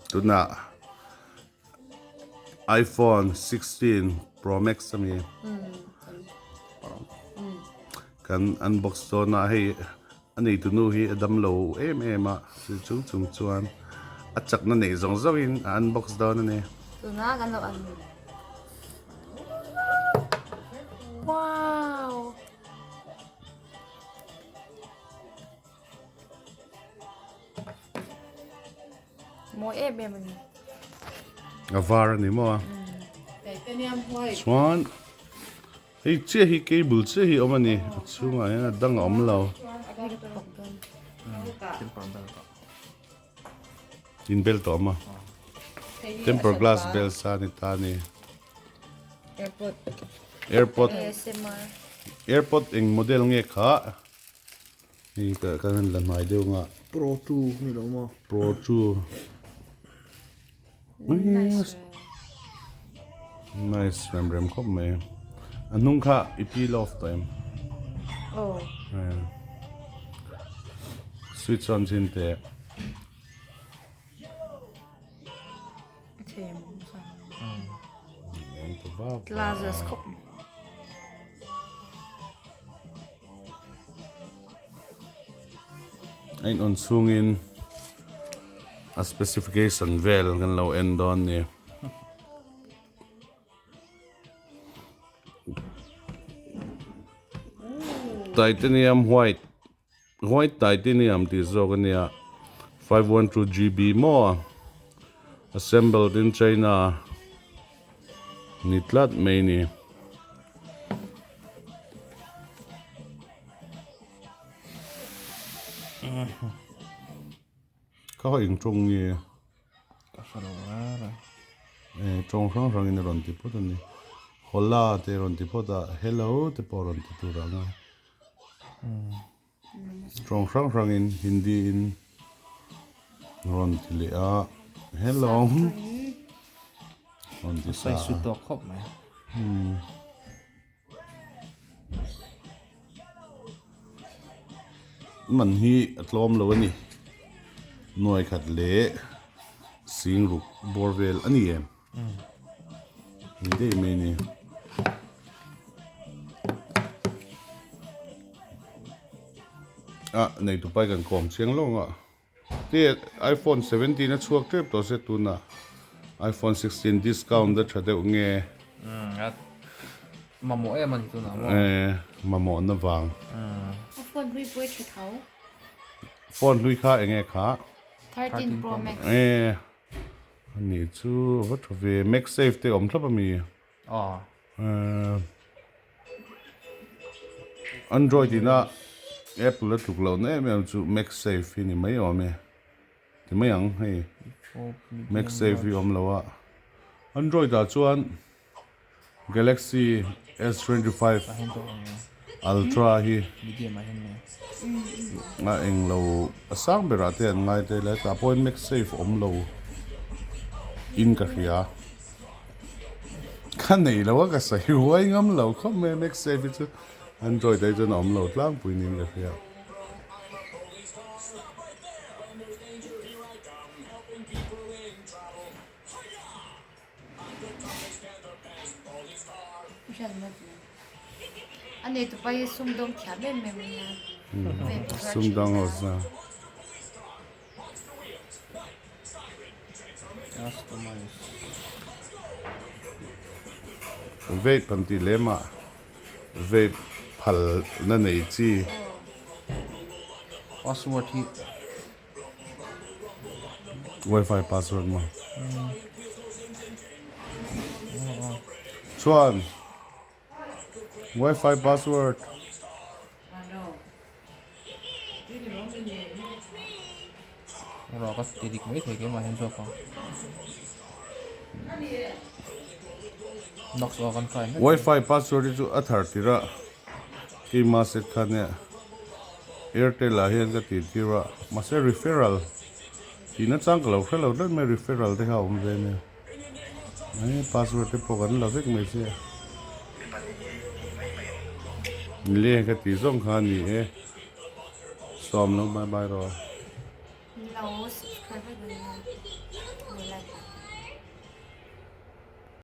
Tunah iPhone 16 Pro Max a mi kan unbox dawn a, hei a neitu nu hi a dam lo em em a, chu chung chung chuan a chakna neih zawng zawng in a unbox dawn a ni. Tuna kan lo un Wow! Mawi em em a ni. A var a ni maw a? Chuan hei chiah hi cable chiah hi a awm a ni. A chhungah hian a dang a awm lo. In bel tawh a maw? Temper glass bel sa a ni ta a ni. Airpod. Airpod. Airpod eng model nge kha? Hei ka kan han la hnai deuh anga. Pro 2 ni lo maw? Pro 2. Nice. Nice rem rem khawp mai. A hnung kha i peel off tawh em? Oh. Switch on chin teh. Glasses khawp. A in on chhungin a specification vel kan lo en dawn ni. Titanium white white titanium tih zawk a nia 512 GB maw assembled in China ni tlat mai ni. Ka haw eng tawng nge? Ka hre lo reng reng. Eh, tawng hrang hrangin a rawn ti phawt a ni. Hola te a rawn ti phawt a, hello te pawh a rawn ti tur ang a. Tawng hrang hrangin Hindi in rawn ti leh a, hello rawn ti sa a. Sawi suit tawk khawp mai. Man hi a tlawm lo a ni. Nuai khat leh sing ruk bawr vel a ni em? Ni daih mai a ni. Ah neitu pai kan kawm chiang lo ang a. Te iPhone 17 a chhuak tep tawh se tunah iPhone 16 discount a tha deuh nge. Mamawh em a ni tunah maw? Eh mamawh na vang. A phone hlui pawh i tha tho. Phone hlui kha enge kha? 13 Pro Max. Eh ani chu a va tha ve MagSafe te awm thlap ami? Aw. Android ina Apple a tluk lohna em em chu MagSafe hi ni mai awm e. Ti mai ang hei MagSafe hi awm lo a. Android ah chuan Galaxy S25 Ultra hi a eng lo a sang berah te an ngai te lai tah pawhin MagSafe awm lo in ka hria. Ka nei lo a ka sawi huai ngam lo khawp mai a MagSafe hi chu Android ah hi chuan a awm lo tlangpui niin ka hria. A nei tupa hi sumdawng thiam em em a nia. Sumdawng ho sa. Vape an tih lem ah vape phal na nei chi. Password hi. Wifi password maw? Chuan Wifi password. Rawh ka ti dik mai thei keimah hian zawk ang. Knox aw kan try mek. Wifi password hi chu a thar tir a keima set kha nia Airtel ah hian ka tih tir a mahse referral tih nachang ka lo hre lo tlat mai referral te kha a awm ve ania Mai password te pawh kan la vek mai che le ka tih zawng kha a ni e sawm lo bye bye rawh. Lo subscribe vek ang.